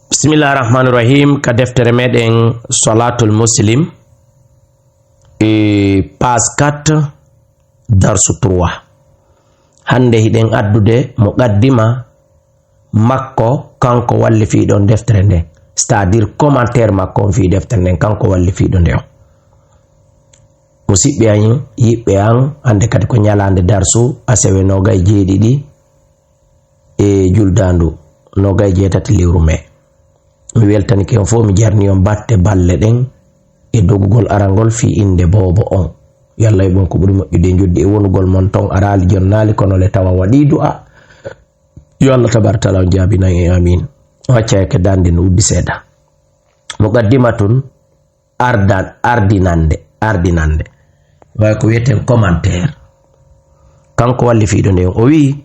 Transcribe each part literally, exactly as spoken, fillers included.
Bismillah arrahmani irrahim. Ka deftere meɗen Salatul Muslim, e page quatre, darsu trois. Hannde hiɗen addude muqaddima makko, kanko wallifiiɗo deftere nden, c'est-à-dire commentaire makko on fii deftere nden, kanko wallifiiɗo nde on. Musiɓɓe an, yiɓɓe an, hannde kadi ko ñalaande darsu, asewe noogay jeeɗiɗi e juldaandu noogay jeetati lewru mee. Mi weltanike on fof, mi jarni on batte balle ɗen e dogugol arangol fii innde boobo on. Yo Allah yoɓ on ko ɓuri moƴƴude e njoddi e wonugol mon ton, araali jonnaali kono le tawa waɗii du'a. Yo Allah tabaaraka taala on jaabinan en, amiin. O accayake daande no uddi seeɗa. Muqaddimatun ardan-, ardinande, ardinande. Way ko wiyeten commentaire. Kanko wallifiiɗo nde o wi'i,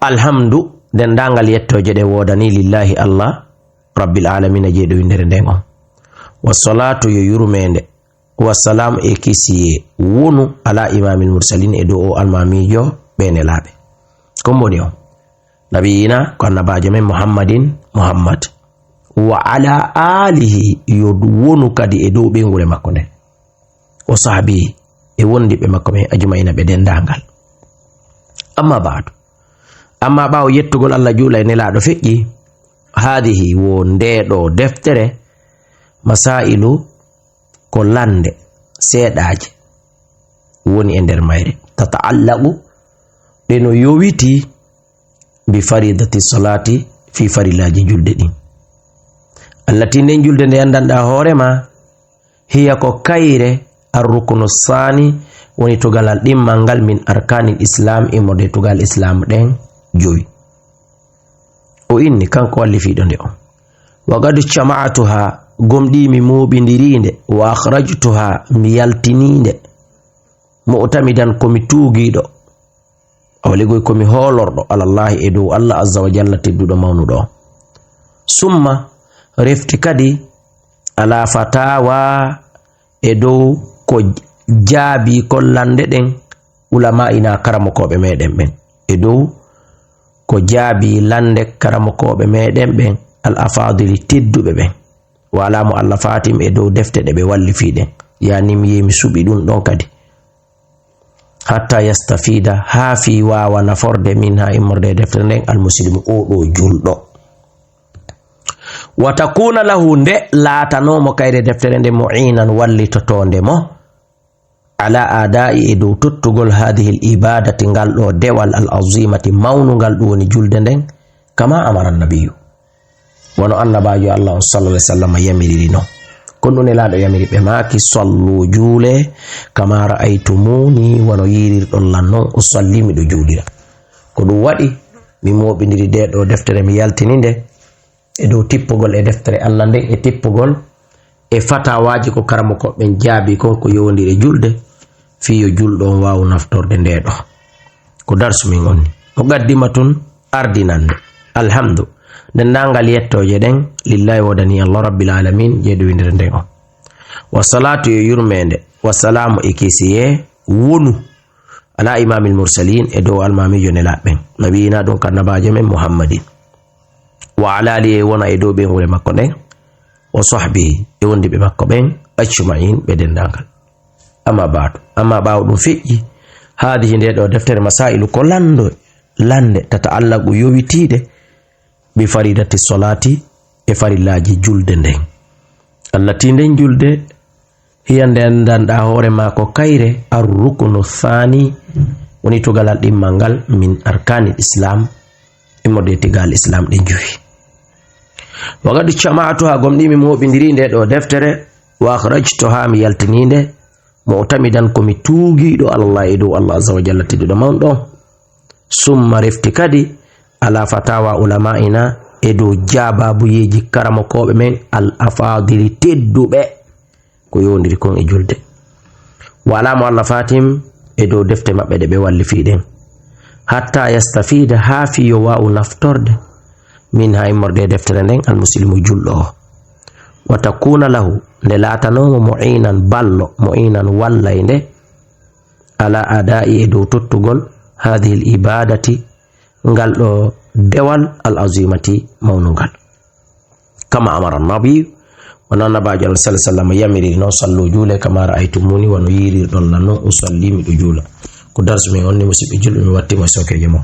"Alhamdu, denndaangal yettooje ɗe woodanii lillahi Allah, Rabbil aalamiina, jeeɗo winndere nden on. Wa salaatu, yo yurmeende, wa salaamu e kisiyee wonu ala imaamil mursalin, e dow o almaamiijo ɓe nelaaɓe." Ko mboni on? Nabiyina ko annabaajo men Muhammadin, Muhammad. Wa ala aalihi, yo wonu kadi e dow ɓeynguure makko nden. Wa sahbihi, e wondiɓɓe makko ɓen ajmaina ɓe denndaangal. Amma ba'du, amma ɓaawo yettugol Allah juula e nelaaɗo feƴƴi, haadihi wo ndee ɗoo deftere, masaa'ilu ko lannde seeɗaaje woni e nder mayre, tata'allaqu ɗe no yowitii bi faridati salaati fii farillaaji julde ɗin. Allati nden julde nde anndanɗaa hoore maa, hiya ko kayre, arrukunu saani woni tugalal ɗimmal ngal min arkaanil islaam immorde e tugal islaam ɗen jowi. O inni kanko wallifiiɗo nde on. Wa qad jama'tuha, gomɗii mi mooɓindirii nde, wa akhrajtuha, mi yaltinii nde, mu'tamidan ko mi tuugiiɗo. Awa ligoy ko mi hoolorɗo alallahi e dow Allah azza wa jalla tedduɗo mawnuɗo. Summa refti kadi ala fatawa e dow ko jaabi kollande ɗen ulama'ina karamokooɓe meɗen ɓen. E dow ko jaabi lande karamokooɓe meɗen ɓen al afadili tedduɓe ɓen. Wa ala mu'allafatim e dow defte ɗe ɓe wallifi ɗen. Yani mi yehi mi suɓi ɗum ɗon kadi. Hatta yastafida, haa fii waawa naforde min haa immorde e deftere nden, almuslimu oo ɗoo julɗo. Wa takuna lahu, nde laatanoomo kayre deftere nde, mu'inan, wallitotoonde mo, ala adaa'i, e dow tottugol, haadihil ibadati, ngal ɗoo dewal, al azimati, mawnungal, ɗum woni julde nden, kama amara nabiyyu. Wano annabaajo Allah on sallallahu alaihi wasallam yamiriri non. Ko ɗum Nelaaɗo yamiri ɓe maaki, "Sallu, juule, kama ra'aytumuni, wano yiirirɗon lan non, usalli, miɗo juulira." Ko ɗum waɗi mi mooɓindiri nde ɗoo deftere, mi yaltini nde e dow tippugol e deftere Allah nden, e tippugol e fatawaaji ko karamokooɓe ɓen jaabi kon ko yowondiri e julde, fii yo julɗo on waawu naftorde nde ɗoo. Ko darsu min onni. Muqaddimatun, ardinande. Alhamdu. Denndaangal yettooje ɗen, lillahi, woodani Allah, Rabbil Alamin, jeeɗo winndere nden on. Wa salaatu, yo yurmeende, wa salaamu, e kisiyee wonu, ala imaamil mursalin, e dow almaamiijo nelaaɓe ɓen. Nabiyina ɗum ko annabaajo men Muhammadin. Wa ala alihi, e wona e dow ɓeynguure makko nden. Wa sahbihi, e wondiɓe makko ɓen, ajma'in, ɓe denndaangal. Amma ba'du, amma ɓaawo ɗum feƴƴi, haadihi, nde ɗoo deftere, masailu, ko lando, lande, tata'allaqu, yowitiiɗe, bi faridati solaati, e farillaaji julde nden. Allati, nden julde, hiya, nde anndanɗaa hoore maa ko kayre, ar ruknu thani, woni tugalal ɗimmal ngal, min arkaanil islam, immorde e tigaal islam ɗen jowi. Wa qad jama'tuha, gomɗii mi mooɓindirii nde ɗoo deftere, wa akhrajtuha, mi yaltinii nde, mu'tamidan, ko mi tuugiiɗo Allah, e dow Allah azza wa jalla tedduɗo mawɗo. Summa, refti kadi, ala fatawa ulama'ina, e dow jaabaabuyeeji karamokooɓe men al afadili tedduɓe. Ko yowondiri kon e julde. Wa ala mu'allafatim, e dow defte maɓɓe ɗe ɓe wallifi ɗen. Hatta yastafida, haa fii yo waawu naftorde, min, haa immorde e deftere nden, almuslimu, julɗo o. Wa takuna lahu, nde laatanoomo mu'inan, ballo, mu'inan, wallay nde, ala adaa'i, e dow tottugol, haadihil ibadati, ngal ɗoo dewal, al azimati, mawnungal. Kama amara nabi, wano Annabaajo Allah sallallahu alaihi wasallam yamiriri non, "Sallu, juule, kama ra'aytumuni, wano yiirirɗon lan non, usalli, miɗo juula." Ko darsu men on ni, musidɓe julɓe, mi watti mo e sookeejo mon.